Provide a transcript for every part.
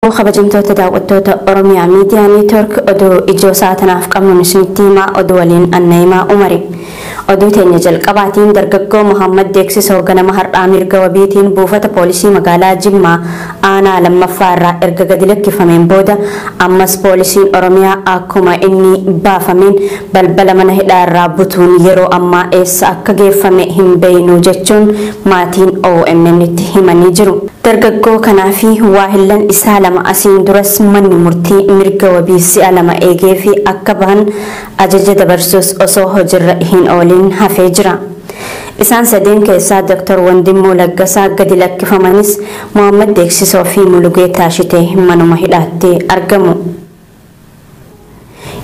Kabajamtoota daawwattoota Oromiyaa Miidiyaa Neetwoork, oduu ijoo sa'aatanaaf qabnuun isinitti himaa, oduu waliin Annayimaa Umari. Oduu teenya jalqabaatiin, dargaggoo Muhammad Deeksisoo ganama har'aa mirga wabiitiin buufata poolisii magaalaa Jimmaa aanaa 2ffaa irraa erga gadi lakkifameen booda, ammas poolisiin Oromiyaa akkuma inni baafameen balbala mana hidhaa irraa butuun yeroo ammaa eessa akka geeffame hin beeynu jechuun maatiin OMN itti himanii jiru. Dargaggoo kanaa fi waahillan isaa 2 asiin duras manni murtii mirga wabii si'a 2 eegee fi akka bahan ajaja dabarsus osoo hojiirra hin oolin hafee jira. Isaan sadeen keessaa Dr. Wandimmoo Laggasaa gadi lakkifamanis, Mohammad Deeksisoo fi Mulugeetaa Shitee manuma hidhaatti argamu.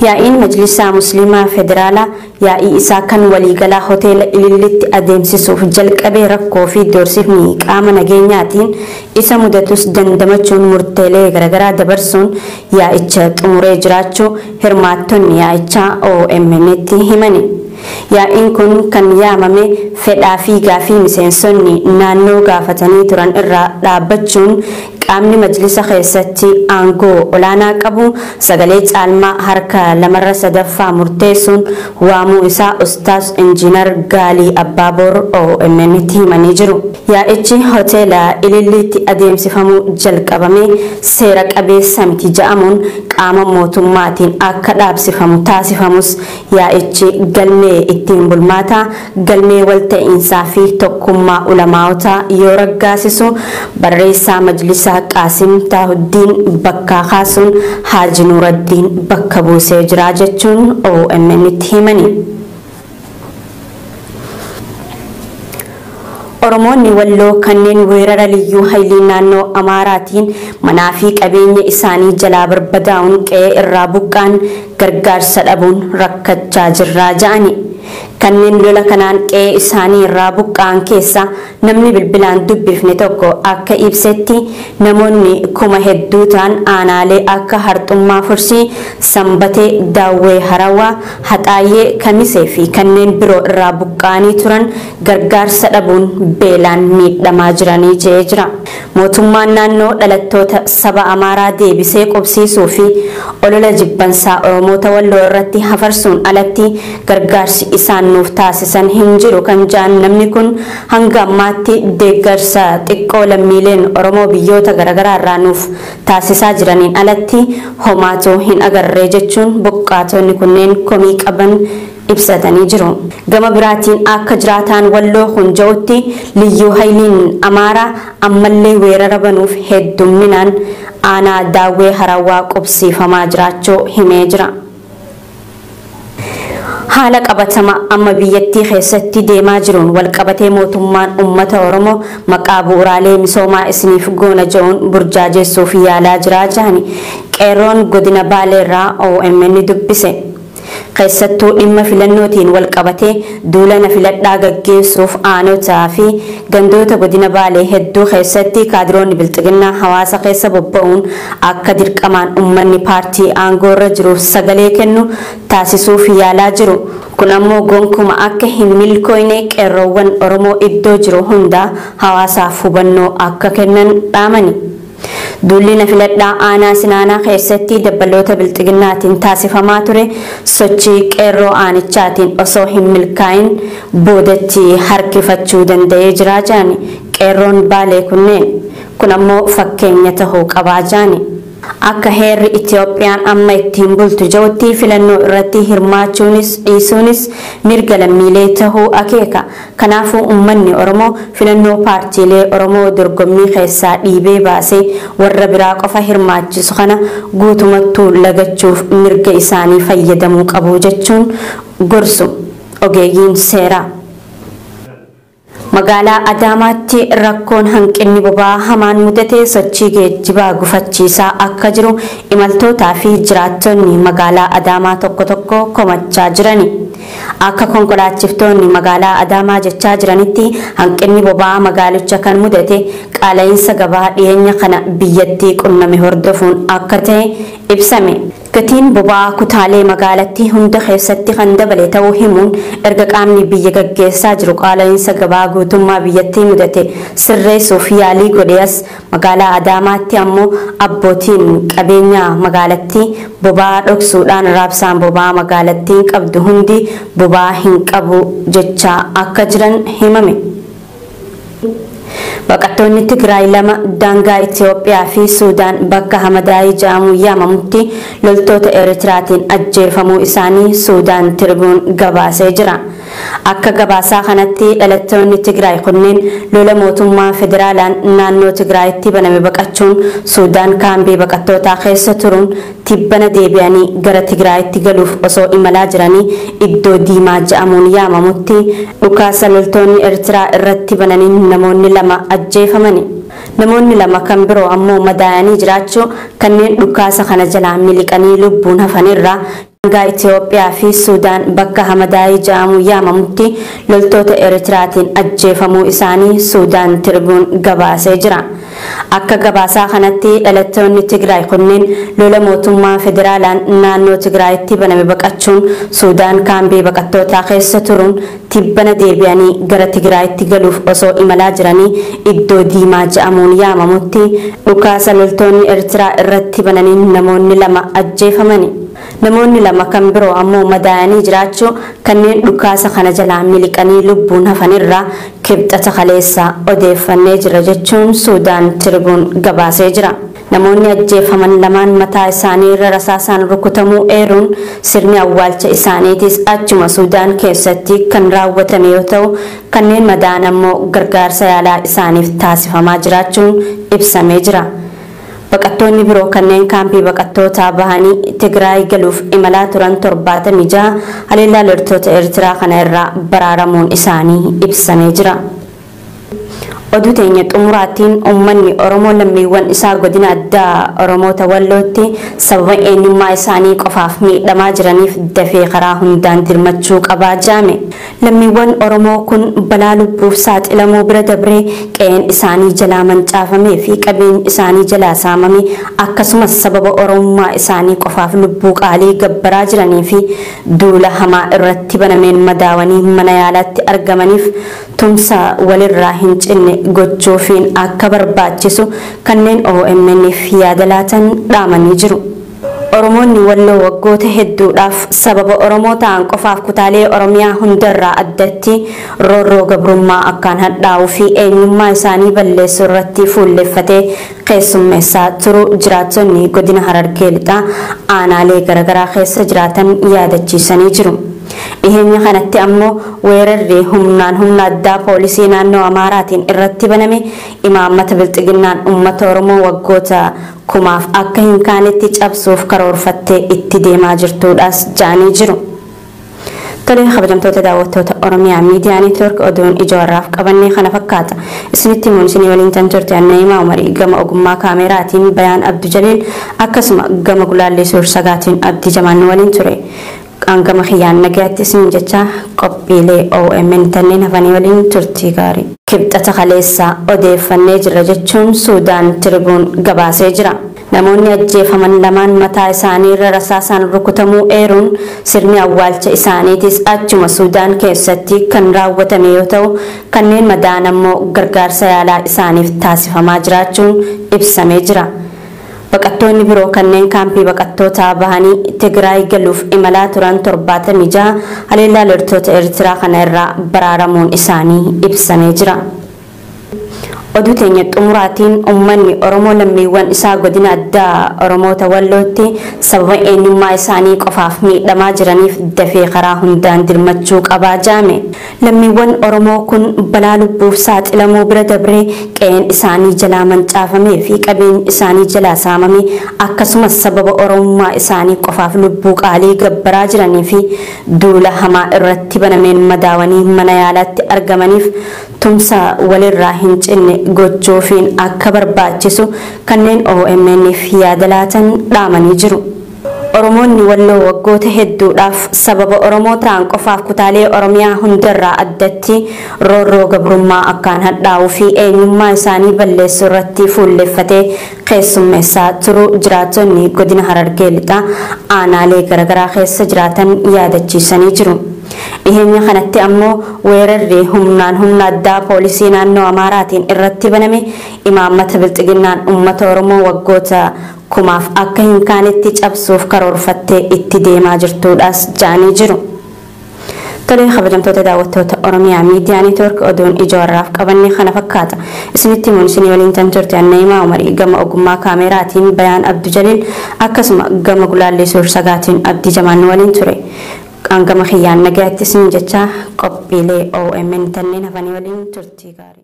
Yaa'iin Majlisaa Musliimaa Federaalaa yaa'ii isaa kan waliigalaa hoteela Ilillitti adeemsisuuf jalqabee rakkoo fi doorsifni qaama nageenyaatiin isa mudatus dandamachuun murteelee garaagaraa dabarsuun yaa'icha xumuree jiraachuu hirmaattonni yaa'ichaa OMN'tti himani. Yaa'iin kun kan yaamame fedhaa fi gaafii miseensonni naannoo gaafatanii turan irraa dhaabbachuun qaamni majlisa keessatti aangoo olaanaa qabu sagalee caalmaa harka lamarra sadaffaa murteessuun waamuu isaa Ustaaz Injiinar Gaalii Abbaaboor OMN'tti himanii jiru. Yaa'ichi hoteela Ililliitti adeemsifamuu jalqabamee seera qabeessa miti ja'amuun qaama mootummaatiin akka dhaabsifamu taasifamus, yaa'ichi galmee ittiin bulmaataa, galmee walta'iinsaa fi tokkummaa ulamaawotaa yoo raggaasisu, barreessaa majlisaa Qaasim Taahuddiin bakkaa kaasuun Haaji Nuuraddiin bakka buusee jira jechuun OMN itti himani. Oromoonni Walloo kanneen weerara liyyuu haylii naannoo Amaaraatiin manaa fi qabeenya isaanii jalaa barbadaa'uun qe'ee irraa buqqaan gargaarsa dhabuun rakkachaa jirraa ja'ani. Kanneen lola kanaan qe'ee isaanii irraa buqqa'an keessaa namni bilbilaan dubbifne tokko akka ibsetti, namoonni kuma hedduu ta'an aanaalee akka Harxummaa Fursii, Sanbatee, Daawwee Harawaa, Haxaayyee, Kamisee fi kanneen biroo irraa buqqa'anii turan gargaarsa dhabuun beelaan miidhamaa jiranii je'ee jira. Mootummaan naannoo dhalattoota saba Amaaraa deebisee qubsiisuu fi olola jibbansaa Oromoota Walloo irratti hafarsuun alatti gargaarsi isaan nuuf taasisan hin jiru kan ja'an namni kun, hanga ammaatti deeggarsa xiqqoo lammiileen Oromoo biyyoota garaagaraa irraa nuuf taasisaa jiraniin alatti homaatu hin agarree jechuun buqqaatonni kunneen komii qaban ibsatanii jiru. Gama biraatiin akka jiraataan Walloo kun ja'utti, liyyuu hayliin Amaaraa ammallee weerara banuuf heddumminaan aanaa Daawwee Harawwaa qubsiifamaa jiraachuu himee jira. Haala qabatama amma biyyattii keessatti deemaa jiruun walqabatee mootummaan uummata Oromoo maqaa bu'uuraalee misoomaa isiniif goona jedhuun burjaajessuuf yaalaa jiraa jahani qeerroon godina Baaleerraa OMN dubbise. Keessattuu dhimma filannootiin walqabatee duula na filadhaa gaggeessuuf aanotaa fi gandoota godina Baalee hedduu keessatti kaadiroonni bilxiginnaa hawaasa keessa bobba'uun akka dirqamaan uummanni paartii aangoo irra jiruuf sagalee kennu taasisuuf yaalaa jiru. Kun ammoo gonkuma akka hin milkooyne qeerroowwan Oromoo iddoo jiru hundaa hawaasaaf hubannoo akka kennan dhaamani. Duulli na filadhaa aanaa Sinaanaa keessatti dabbaloota bilxiginnaatiin taasifamaa ture sochii qeerroo aanichaatiin osoo hin milkaa'in boodatti harkifachuu danda'ee jira jaani qeerroon Baalee kunneen. Kun ammoo fakkeenya tahuu qabaa jaani. Akka heerri Itiyoophiyaan amma ittiin bultu jirutti filannoo irratti hirmaachuunis dhiisuunis mirga lammiilee tahuu akeeka. Kanaafuu uummanni Oromoo filannoo paartiilee Oromoo dorgommii keessaa dhiibee baasee warra biraa qofa hirmaachisu kana guutumattuu lagachuuf mirga isaanii fayyadamuu qabu jechuun gorsu ogeeyyiin seeraa. Magaalaa Adaamaatti rakkoon hanqinni boba'aa hamaan mudatee sochii geejjibaa gufachiisaa akka jiru imaltootaa fi jiraattonni magaalaa Adaamaa tokko tokko komachaa jirani. Akka konkolaachiftoonni magaalaa Adaamaa jechaa jiranitti, hanqinni boba'aa magaalicha kan mudate qaala'insa gabaa dhiyeenya kana biyyattii qunname hordofuun akka ta'e ibsame. Gatiin boba'aa kutaalee magaalattii hunda keessatti kan dabale ta'uu himuun erga qaamni biyya gaggeessaa jiru qaala'insa gabaa guutummaa biyyattii mudate sirreessuuf yaalii godhe as magaalaa Adaamaatti ammoo abbootiin qabeenyaa magaalattii boba'aa dhoksuudhaan raabsaan boba'aa magaalattiin qabdu hundi boba'aa hin qabu jechaa akka jiran himame. Baqattoonni Tigraay lama daangaa Itoophiyaa fi Suudaan bakka Hamadaayii jedhamuun yaamamutti loltoota Eritiraatiin ajjeefamuu isaanii Suudaan Tiribuun gabaasee jira. Akka gabaasaa kanatti dhalattoonni Tigraay kunneen lola mootummaa federaalaan naannoo Tigraayitti baname baqachuun Suudaan kaambii baqattootaa keessa turuun tibbana deebi'anii gara Tigraayitti galuuf osoo imalaa jiranii iddoo Diimaa jedhamuun yaamamutti dhukaasa loltoonni Ertiraa irratti bananiin namoonni lama ajjeefamani. Namoonni lama kan biroo ammoo madaa'anii jiraachuu kanneen dhukaasa kana jalaa miliqanii lubbuun hafanirraa daangaa Itoophiyaa fi Suudaan bakka Hamadaayii jedhamuun yaamamutti loltoota Eritiraatiin ajjeefamuu isaanii Suudaan Tiribuun gabaasee jira. Akka gabaasaa kanatti dhalattoonni Tigraay kunneen lola mootummaa federaalaan naannoo Tigraayitti baname baqachuun Suudaan kaambii baqattootaa keessa turuun tibbana deebi'anii gara Tigraayitti galuuf osoo imalaa jiranii iddoo Diimaa jedhamuun yaamamutti dhukaasa loltoonni Ertiraa irratti bananiin namoonni lama ajjeefamani. Namoonni lama kan biroo ammoo madaa'anii jiraachuu kanneen dhukaasa kana jalaa miliqanii lubbuun hafanirraa kibxata kaleessaa odeeffannee jira jechuun Suudaan Tiribuun gabaasee jira. Namoonni ajjeefaman lamaan mataa isaanii irra rasaasaan rukutamuu eeruun sirni awwaalcha isaaniitis achuma Suudaan keessatti kan raawwatame yoo ta'u kanneen madaa'an ammoo gargaarsa yaalaa isaaniif taasifamaa jiraachuun ibsamee jira. Baqattoonni biroo kanneen kaampii baqattootaa bahanii Tigraay galuuf imalaa turan 76 haleellaa loltoota Eertiraa kana irraa baraaramuun isaanii ibsamee jira. Oduu teenya xumuraatiin uummanni Oromoo lammiiwwan isaa godina addaa Oromoota Wallootti sababa eenyummaa isaanii qofaaf miidhamaa jiraniif dafee karaa hundaan dirmachuu qabaa jaame. Lammiiwwan Oromoo kun balaa lubbuuf saaxilamuu bira dabree qe'een isaanii jalaa mancaafamee fi qabeenyi isaanii jalaa saamame akkasumas sababa Oromummaa isaanii qofaaf lubbuu qaalii gabbaraa jiranii fi duula hamaa irratti banameen madaawanii mana yaalaatti argamaniif tumsa walirraa hin cinne gochuufiin akka barbaachisu kanneen OMN'f yaada laatan dhaamanii jiru. Oromoonni Walloo waggoota hedduudhaaf sababa Oromoo ta'an qofaaf kutaalee Oromiyaa hundarraa addatti roorroo gabrummaa akkaan hadhaa'uu fi eenyummaa isaanii balleessuu irratti fuulleffatee keessummeessaa turu jiraattonni godina Harargee lixaa aanaalee garaagaraa keessa jiraatan yaadachiisanii jiru. Dhiheenya kanatti ammoo weerarri humnaan humna addaa poolisii naannoo Amaaraatiin irratti baname imaammata bilxiginnaan uummata Oromoo waggoota kumaaf akka hin kaanetti cabsuuf karoorfattee itti deemaa jirtuudhaas ja'anii jiru. Tolee kabajamtoota daawwattoota Oromiyaa Miidiyaa Neetwoork oduun ijoo har'aaf qabannee kana fakkaata. Isinitti himuun isinii waliin tan turte Anna'imaa Umarii gama ogummaa kaameraatiin Bayaan Abdu Jaliil akkasuma gama gulaallee suur-sagaatiin Abdii Jamaan waliin ture. Hangama kiyyaan nagaatti isin jecha qophiilee OMN tanneen hafanii waliin turtii gaarii. Kibxata kaleessaa odeeffannee jira jechuun Suudaan Tiribuun gabaasee jira. Namoonni ajjeefaman lamaan mataa isaanii irra rasaasaan rukutamuu eeruun sirni awwaalcha isaaniitis achuma Suudaan keessatti kan raawwatame yoo ta'u kanneen madaa'an ammoo gargaarsa yaalaa isaaniif taasifamaa jiraachuun ibsamee jira. Baqattoonni biroo kanneen kaampii baqattootaa bahanii Tigraay galuuf imalaa turan 76 haleellaa loltoota Eertiraa kana irraa baraaramuun isaanii ibsamee jira. Oduu teenya xumuraatiin uummanni Oromoo lammiiwwan isaa godina addaa Oromoota Wallootti sababa eenyummaa isaanii qofaaf miidhamaa jiraniif dafee karaa hundaan dirmachuu qabaa jaame. Lammiiwwan Oromoo kun balaa lubbuuf saaxilamuu bira dabree qe'een isaanii jalaa mancaafamee fi qabeenyi isaanii jalaa saamame akkasumas sababa Oromummaa isaanii qofaaf lubbuu qaalii gabbaraa jiranii fi duula hamaa irratti banameen madaawanii mana yaalaatti argamaniif tumsa walirraa hin cinne gochuufiin akka barbaachisu kanneen OMN'f yaada laatan dhaamanii jiru. Oromoonni Walloo waggoota hedduudhaaf sababa Oromoo ta'an qofaaf kutaalee Oromiyaa hundarraa addatti roorroo gabrummaa akkaan hadhaa'uu fi eenyummaa isaanii balleessuu irratti fuulleffatee keessummeessaa turuu jiraattonni godina Harargee Lixaa aanaalee garaagaraa keessa jiraatan yaadachiisanii jiru. Dhiheenya kanatti ammoo weerarri humnaan humna addaa poolisii naannoo Amaaraatiin irratti baname imaammata bilxiginnaan uummata Oromoo waggoota kumaaf akka hin kaanetti cabsuuf karoorfattee itti deemaa jirtuudhaas ja'anii jiru. Tolee, kabajamtoota daawwattoota Oromiyaa Miidiyaa Neetwoork, oduun ijoo har'aaf qabanne kana fakkaata. Isinitti himuun isinii waliin tan turte Anna'imaa Umarii, gama ogummaa kaameraatiin Bayaan Abdu Jaliil, akkasuma gama gulaallee suur-sagaatiin Abdii Jamaan waliin ture. Hangama kiyyaan nagaatti isin jecha, qophiilee OMN tanneen hafanii waliin turtii gaarii.